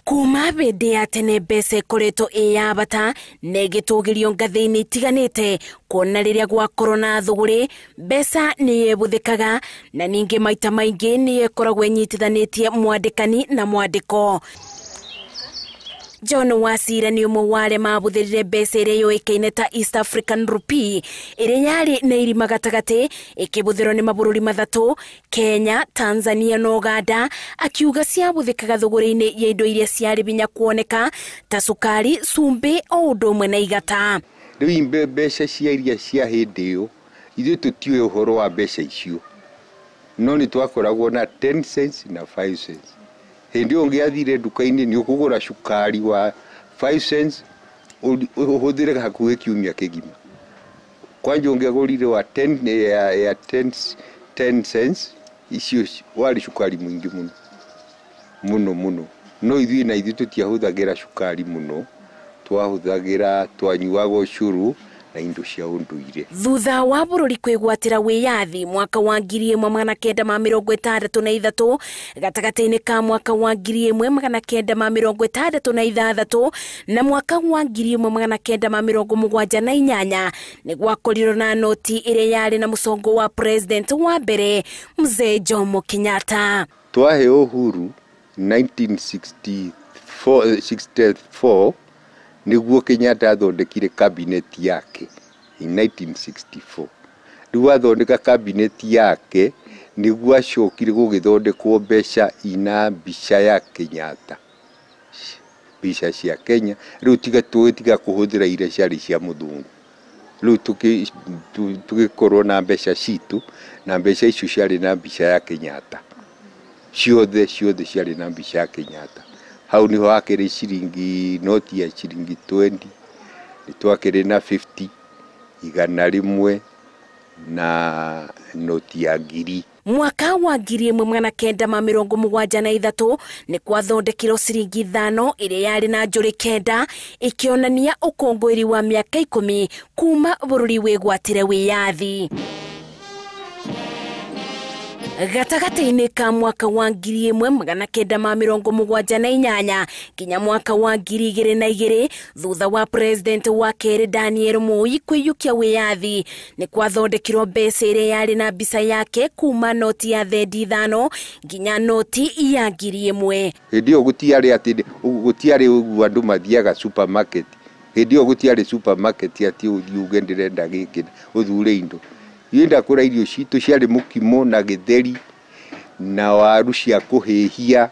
Kuma hĩndĩ ya tene mbeca ĩkoretwo ĩ ya bata na ĩgĩtũgĩrio ngathĩ-inĩ itiganĩte, kuona rĩrĩa gwakorwo na thũgũrĩ mbeca nĩ ĩbũthĩkaga, na ningĩ maita maingĩ nĩ ĩkoragwo ĩnyitithanĩtie mwandĩkani na mwandĩko. John Wasira nĩ ũmwe wa arĩa mabũthĩrire mbeca ĩrĩa yũĩkaine ta East African Rupee ĩrĩa yarĩ na irima gatagatĩ ĩkĩbũthĩrwo nĩ mabũrũri mathatũ, Kenya, Tanzania na Uganda, akiuga ciabũthĩkaga thũgũrĩ-inĩ ya indo iria ciarĩ binya kuoneka ta cukari, cumbĩ o ũndũ ũmwe na igata. Rĩu mbeca cia iria cia hĩndĩ ĩyo ithuĩ tũtiũĩ ũhoro wa mbeca icio, no nĩ twakoragwo na 10 cents na 5 cents. Hĩndĩ ĩyo ũngĩathire nduka-inĩ nĩ ũkũgũra cukari wa 5 cents ũhũthĩre hakuhĩ kiumia kĩgima. Kwanja ũngĩagũrire wa 10 ya 10 cents icio warĩ cukari mũingĩ mũno mũno mũno. No ithuĩ na ithuĩ tũtiahũthagĩra cukari mũno, twahũthagĩra twanyuaga ũcũrũ na indo cia ũndũire. Thutha wa bũrũri kwĩgwatĩra wĩyathi mwaka wa 1963, gatagatĩ-inĩ ka mwaka wa 1966 na mwaka wa 1978 nĩ gwakorirwo na noti ĩrĩa yarĩ na mũcongo wa president wa mbere Mzee Jomo Kenyatta. Twaheo uhuru 1964 nĩguo Kenyatta athondekire cabinet yake in 1964. Rĩu athondeka cabinet yake nĩguo acokire gũgĩthondekwo mbeca ina mbica ya Kenyatta, mbica cia Kenya. Rĩu tiga tũgĩtiga kũhũthĩra iria ciarĩ cia mũthũngũ, rĩu tũgĩkorwo na mbeca citũ, na mbeca icio ciarĩ na mbica ya Kenyatta, ciothe ciothe ciarĩ na mbica ya Kenyatta. Hau niho hakĩrĩ ciringi noti ya ciringi 20, nĩ twakĩrĩ na 50, 100 na noti ya 1000. Mwaka wa 1973 nĩ kwathondekirwo ciringi 5 ĩrĩa yarĩ na njũrĩ 9 ĩkĩonania ũkũngũĩri wa mĩaka 10 kuma bũrũri wĩgwatĩre wĩyathi. Gatagatĩ-inĩ ka mwaka wa 1978 nginya mwaka wa 2002 thutha wa president wa kerĩ Daniel Moi kwĩiyũkia wĩyathi nĩ kwathondekirwo mbeca ĩrĩa yarĩ na mbica yake kuma noti ya thendi 5 nginya noti ya 1000. Hĩndĩ ĩyo gũtiarĩ atĩ gũtiarĩ ũguo andũ mathiaga supermarket. Hĩndĩ ĩyo gũtiarĩ supermarket atĩ ũthiĩ uge ndĩrenda gĩkĩ ũthure indo. Ithuĩ ndakũra irio citũ ciarĩ mũkimo na gĩtheri na waru cia kũhĩhia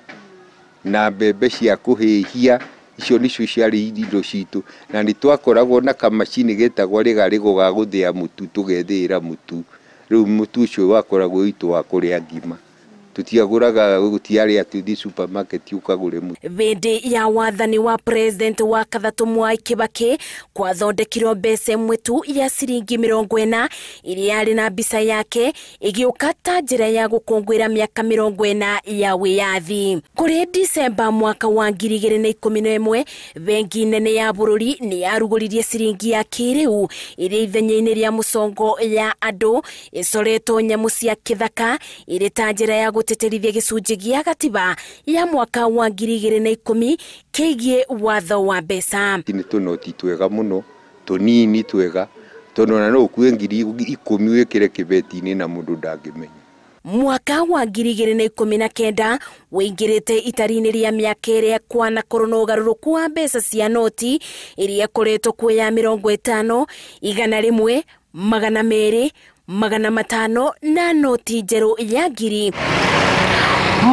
na mbembe cia kũhĩhia, icio nĩcio ciarĩ indo citũ. Na nĩ twakoragwo na kamacini getagwo rĩgarĩgo ga gũthĩa mũtu, tũgethĩĩra mũtu. Rĩu mũtu ũcio wakoragwo witũ wa kũrĩa ngima, tũtiagũraga, gũtiarĩ atĩ ũthiĩ supermarket ũkagũre mũtu. Hĩndĩ ya wathani wa president wa kathatũ Mwai Kibaki kwathondekirwo mbeca ĩmwe tu ya ciringi 40 ĩrĩa yarĩ na mbica yake ĩgĩũka ta njĩra ya gũkũngũĩra mĩaka 40 ya wĩyathi. Kũrĩ Disemba mwaka wa 2011 bengi nene ya bũrũri nĩ yarugũririe ciringi ya kĩrĩu ĩrĩa ithenya-inĩ rĩa mũcongo ya andũ ĩcoretwo nyamũ cia kĩthaka ĩrĩ ta njĩra ya gũtĩtĩrithia gĩcunjĩ gĩa gatiba ya mwaka wa 2010 kĩgiĩ watho wa mbeca. Nĩ tũnoti twega mũno tũnini twega, tondũ ona no ũkue 10,000 wĩkĩre kĩbeti-inĩ na mũndũ ndangĩmenya. Mwaka wa 2019 wĩingĩrĩte itari-inĩ rĩa mĩaka ĩrĩa kwanakorwo na ũgarũrũku wa mbeca cia noti ĩrĩa ĩkoretwo kuo ya 50, 100, 200, 500 na noti njerũ ya 1000.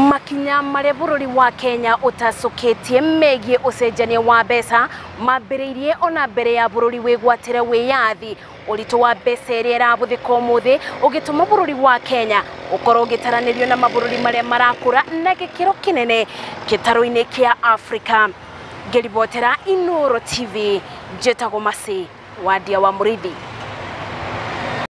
Makinya marĩa bũrũri wa Kenya ũtacũkĩtie megiĩ ũcenjania wa mbeca mambĩrĩirie ona mbere ya bũrũri wĩgwatĩre wĩyathi. Ũritũ wa mbeca ĩrĩa ĩrabũthĩka ũmũthĩ ũgĩtũma bũrũri wa Kenya ũkorwo ũgĩtaranĩrio na mabũrũri marĩa marakũra na gĩkĩro kĩnene gĩtarũ-inĩ kĩa Afrika. Ngĩribotera Inooro TV, njĩtagwo Mercy Wandia wa Mũrĩithi.